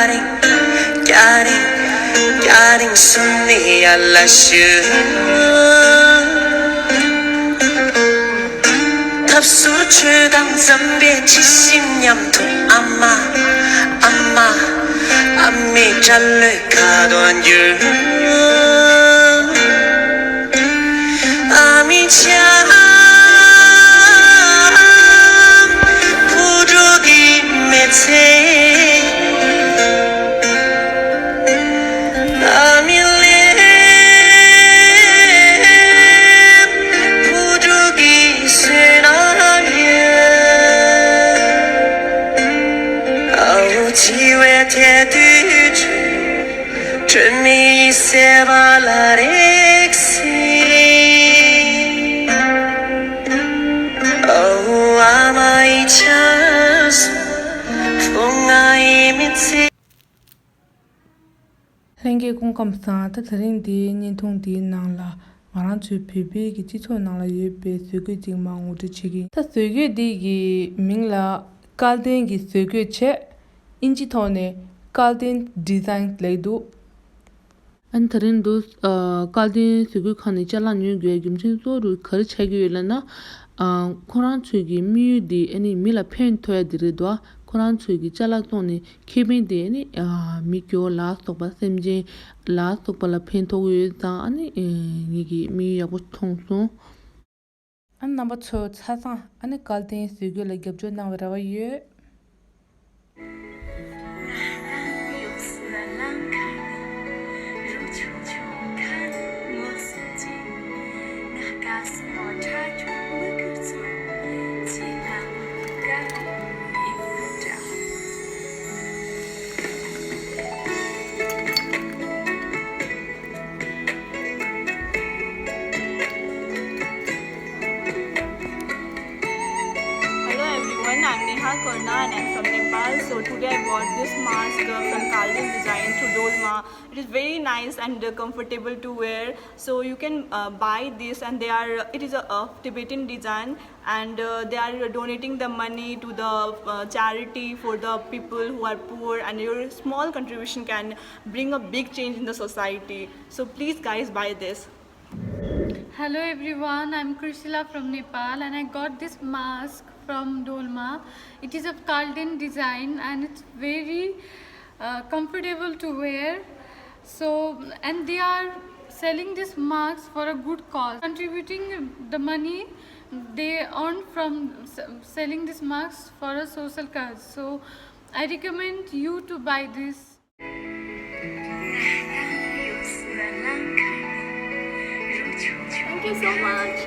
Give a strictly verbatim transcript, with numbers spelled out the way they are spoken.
རིང་། སྐྱ་རིང་། སྐྱ་རིང་གསུམ་ནི་ཡར་ལ་ཞུ། ཐབས་སུ་ཆོས་དང་འཛམ་པའི་འཁྲི་ཤིང་མཉམ་དུ། ཨ་མ། ཨ་མ། ཨ་མའི་སྐྲ་ལོས་ཁ་དོག་འགྱུར། ཨ་མའི་ལྕམ་བུ་ཕྲུག་གི་མི་ཚེ། ཨ་མའི་ལུས་བུ་ཕྲུག་གི་བསོད་ནམས་ཡོད། ཨ་འུ་འཆི་བའི་དུས་དུས་སུ། སྒྲོན་མེ་ཡི་ཟེ་བ་ལ་རེག་སྲིད། ཨོ་ཨ་མ་ཡི་ཆ་སོ། བུ་ང་ཡི་མི་ཚེ། ལྷན་རྒྱས་སྐུ་ཁམས་བཟང་། ད་དེ་རིང་འདིའི་བརྙན་ཐུང་འདིའི་ནང་ལ་ང་རང་ཚོའི་བོད་པའི་གི་སྤྱི་ཚོགས་ནང་ལ་ཡོད་པའི་བཟོ་བཀོད་ཅིག་མར་ངོ་སྤྲོད་བྱེད་ཀྱི་ཡིན། ད་བཟོ་བཀོད་འདི་གི་མིང་ལ་སྐལ་ལྡན་གྱི་བཟོ་བཀོད་བྱས། ཨིན་ཇི་ཐོག་ནས་སྐལ་ལྡན་ཌི་ཛའིན་ལབ་འདུག་ཨ་ནི་དེ་རིང་འདུག་ཨ། སྐལ་ལྡན་བཟོ་བཀོད་ཁང་ནས་ཅ་ལག་ཉོ་དགོས་རྒྱུ་མཚན་གཙོ་བོ་ག་རེ་ཆགས་ཀྱི་ཡོད་ལབ་ན། ཨ། ཁོ་རང་ཚོའི་གི་དམིགས་ཡུལ་དེ་ཨ་ནི་མི་ལ་ཕན་ཐོགས་ཡ་དེ་རེད་འདུག་ཁོ་རང་ཚོའི་གི་ཅ་ལག་བཙོང་ནས་ཁེ་ཕན་དེ་ཨ་ནི། ཨ། མི་སྐྱོ་བོ་ལ་སོགས་པ་སེམས་ཅན་ལ་སོགས་པ་ལ་ཕན་ཐོགས་ཀྱི་ཡོད་ཙང་ཨ་ནི། ཨེ། ངེད་ཀྱིས་དམིགས་ཡུལ་ཡག་པོ་མཐོང་སོང་། ཨ་ནི་རྣམ་པ་ཚོ་ཆ་ཚང་ཨ་ནི་སྐལ་ལྡན་བཟོ་བཀོད་ལ་རྒྱབ་སྐྱོར་གནང་བའི་རེ་བ་ཡོད། Hello everyone, I'm Neha Karna and I'm from Nepal. So today I bought this mask uh, from Kalden Design through Dolma. It is very nice and uh, comfortable to wear. So you can uh, buy this, and they are. It is a, a Tibetan design, and uh, they are donating the money to the uh, charity for the people who are poor. And your small contribution can bring a big change in the society. So please, guys, buy this. Hello everyone, I'm Krishila from Nepal and I got this mask from Dolma. It is of Kalden design and it's very uh, comfortable to wear. So, and they are selling this mask for a good cause, contributing the money they earn from s- selling this mask for a social cause. So, I recommend you to buy this. Thank you so much.